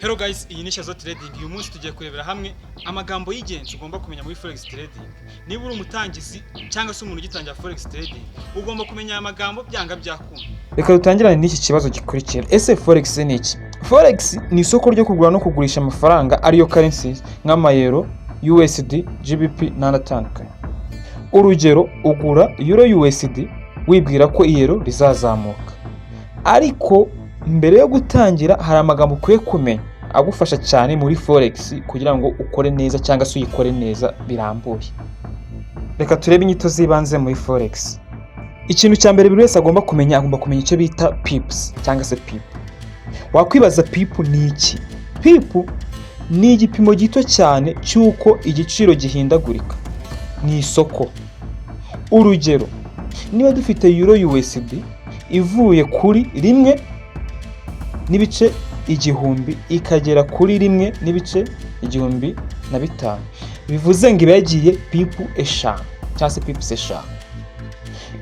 Hello guys, iyi ni Shazo Trading. Uyu munsi tugiye kurebera hamwe amagambo y'ingenzi ugomba kumenya muri Forex Trading. Niba uri umutangizi cyangwa se umuntu ugitangira Forex Trading, ugomba kumenya aya magambo byanga byakunda. Reka dutangirane n'iki kibazo gikurikira: ese forex ni iki? Forex ni isoko ryo kugura no kugurisha amafaranga, ariyo currencies, nk'amayero, USD, GBP n'andi atandukanye. Urugero, ugura euro USD wibwira ko iyero rizazamuka. Ariko mbere yo gutangira, hari amagambo ukwiye kumenya agufasha cyane muri forex kugira ngo ukore neza cyangwa se uyikore neza birambuye. Reka turebe inyito z'ibanze muri forex. Ikintu cya mbere buri wese agomba kumenya, agomba kumenya icyo bita pips cyangwa se pip. Wakwibaza, pip ni iki? Pip ni igipimo gito cyane cy'uko igiciro gihindagurika mu isoko. Urugero, niba dufite euro USD ivuye kuri 1.1000 ikagera kuri 1.1005, bivuze ngo iba yagiye pip 5 cyangwa se pips 5.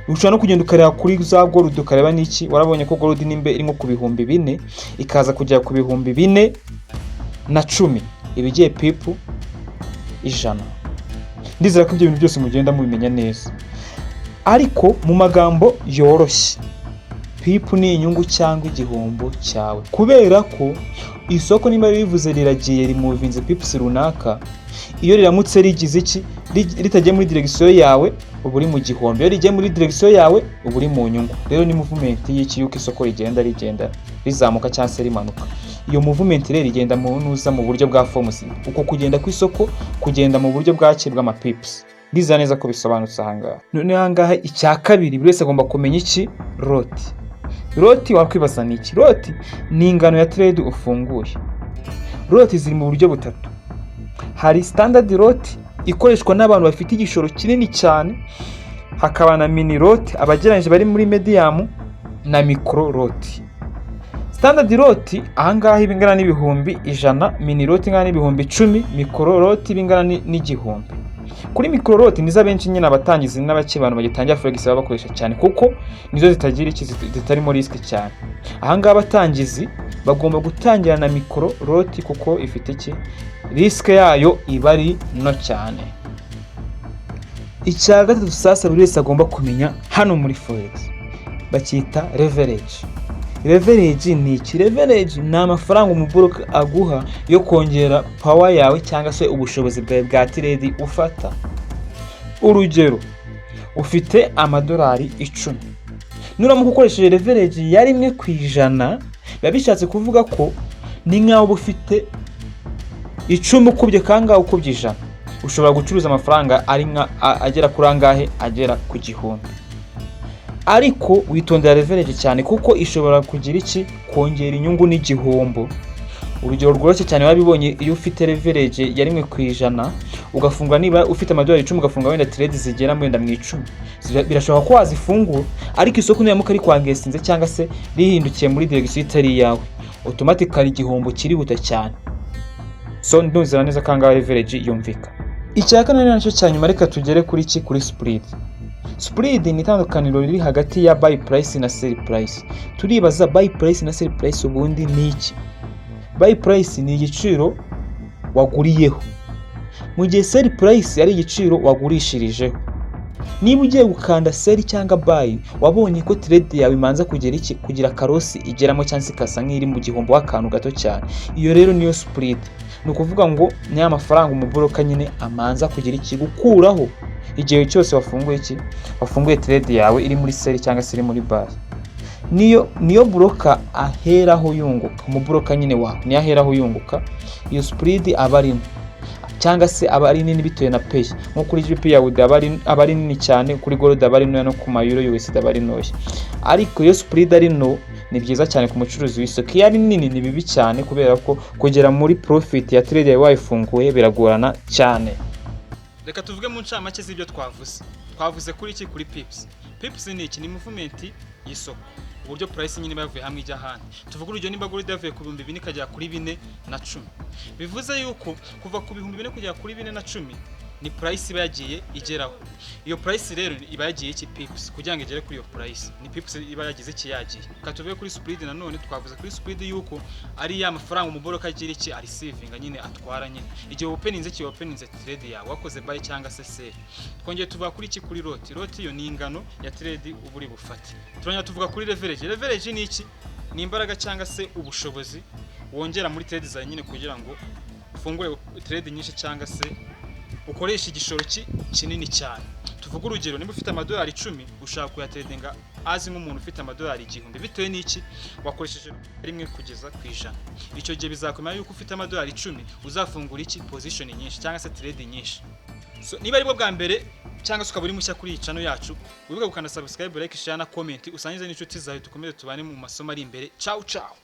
Ushobora no kugenda ukareba kuri za gold, ukareba n'iki. Warabonye ko gold nimba iri nko ku 4000 ikaza kugera ku 4010, iba igiye pip 100. Ndizera ko ibyo bintu byose mugenda mubimenya neza. Ariko mu magambo yoroshye, pip ni inyungu cyangwa igihombo cyawe, kubera ko isoko niba rivuze riragiye, rimovinze pips runaka, iyo riramutse rigize iki, ritagiye muri direction yawe, uba uri mu gihombo. Iyo rigiye muri direction yawe, uba uri mu nyungu. Rero ni movement y'iki, yuko isoko rigenda rizamuka cyangwa se rimanuka. Iyo movement rero igenda mu nuza mu buryo bwa forms, uko kugenda kw'isoko kugenda mu buryo bwake bw'amapips. Ndizera neza ko bisobanutse ahangaha. Noneho ahangaha, icya kabiri buri wese agomba kumenya iki? Lot. Lot, wakwibaza ni iki? Lot ni ingano ya trade ufunguye. Lot ziri mu buryo butatu. Hari standard lot ikoreshwa n'abantu bafite igishoro kinini cyane, hakaba na mini lot, abagereranyije bari muri medium, na micro lot. Standard lot ahangaha iba ingana n'100,000, mini lot ingana n'10,000, micro lot iba ingana n'1,000. Kuri micro lot nizo abenshi nyine, abatangizi n'abake, abantu bagitangira forex baba bakoresha cyane, kuko nizo zitagira iki, zitarimo risk cyane. Ahangaha abatangizi bagomba gutangira na micro lot, kuko ifite iki, risk yayo iba ari nto cyane. Icya gatatu sasa buri wese agomba kumenya hano muri forex bacyita leverage. Leverage ni iki? Leverage ni amafaranga umubroker aguha yo kongera power yawe cyangwa se ubushobozi bwawe bwa trade ufata. Urugero, ufite amadolari 10, nuramuka ukoresheje leverage ya 1%, biba bishatse kuvuga ko ni nk'aho uba ufite 10 ukubye kangahe? Ukubye 100. Ushobora gucuruza amafaranga ari nka agera kuri angahe? Agera ku 1000. Ariko witondera leverage cyane, kuko ishobora kugira iki, kongera inyungu n'igihombo. Urugero rworoshye cyane wabibonye, iyo ufite leverage ya 1% ugafunga, niba ufite amadolari 10 ugafunga wenda trade zigera wenda mu 10, birashoboka ko wazifungura, ariko isoko niramuka rikwangesinze cyangwa se rihindukiye muri direction itari iyawe, automatically igihombo kirihuta cyane. So nduzera neza ko ahangaha leverage yumvikana. Icya kane ni nacyo cya nyuma, reka tugere kuri iki, kuri spread. Spread ni itandukaniro riri hagati ya buy price na sell price. Turibaza, buy price na sell price ubundi ni iki? Buy price ni igiciro waguriyeho, mu gihe sell price ari igiciro wagurishirijeho. Niba ugiye gukanda sell cyangwa buy, wabonye ko trade yawe imanza kugera iki, kugira ka loss igeramo cyangwa se ikasa nk'iri mu gihombo w'akantu gato cyane. Iyo rero niyo spread. Ni ukuvuga ngo ni amafaranga umubroker nyine amanza kugira iki, gukuraho igihe cyose wafunguye iki, wafunguye trade yawe iri muri sell cyangwa se iri muri buy. Niyo broker aheraho yunguka. Umubroker nyine wawe niyo aheraho yunguka. Iyo spread aba ari nto cyangwa se aba ari nini bitewe na pair. Nko kuri GBP yawe aba ari nini cyane, kuri gold aba ari ntoya, no ku mayuro USD aba ari ntoya. Ariko iyo spread ari nto ni byiza cyane ku mucuruzi w'isoko. Iyo ari nini ni bibi cyane, kubera ko kugera muri profit ya trade yawe wayifunguye biragorana cyane. Reka tuvuge mu ncamake z'ibyo twavuze. Twavuze kuri iki? Kuri pips. Pips ni iki? Ni movement y'isoko, uburyo price nyine iba yavuye hamwe ijya ahandi. Tuvuge urugero, nimba gold yavuye ku 4000 ikagera kuri 4010, bivuze yuko kuva ku 4000 kugera kuri 4010 Ni price iba yagiye igeraho. Iyo price rero iba yagiye iki? Pips. Kugira ngo igere kuri iyo price, ni pips iba yagize iki? Yagiye. Reka tuve kuri spread. Nanone twavuze kuri spread yuko ari ya mafaranga umubroker agira iki? Areceivinga nyine, atwara nyine igihe openinze iki? Openinze trade yawe, wakoze buy cyangwa se sell. Twongeye tuvuga kuri iki? Kuri lot. Lot yo ni ingano ya trade uba uri bufate. Turongera tuvuga kuri leverage. Leverage ni iki? Ni imbaraga cyangwa se ubushobozi wongera muri trade zawe nyine kugira ngo ufungure trade nyinshi cyangwa se ukoresha igishoro kinini cyane. Tuvuge urugero, niba ufite amadolari 10, ushaka kuyatradinga azi nk'umuntu ufite amadolari 1000, bitewe n'iki? Wakoresheje 1 kugeza ku 100. Icyo gihe bizakomera yuko ufite amadolari 10 uzafungura iki? Position nyinshi cyangwa se trade nyinshi. So, niba aribwo bwa mbere cyangwa se ukaba uri mushya kuri iyi channel yacu, wibuke gukanda subscribe, like, share na comment, usangize n'inshuti zawe, dukomeze tubane mu masomo ari imbere. Ciao ciao.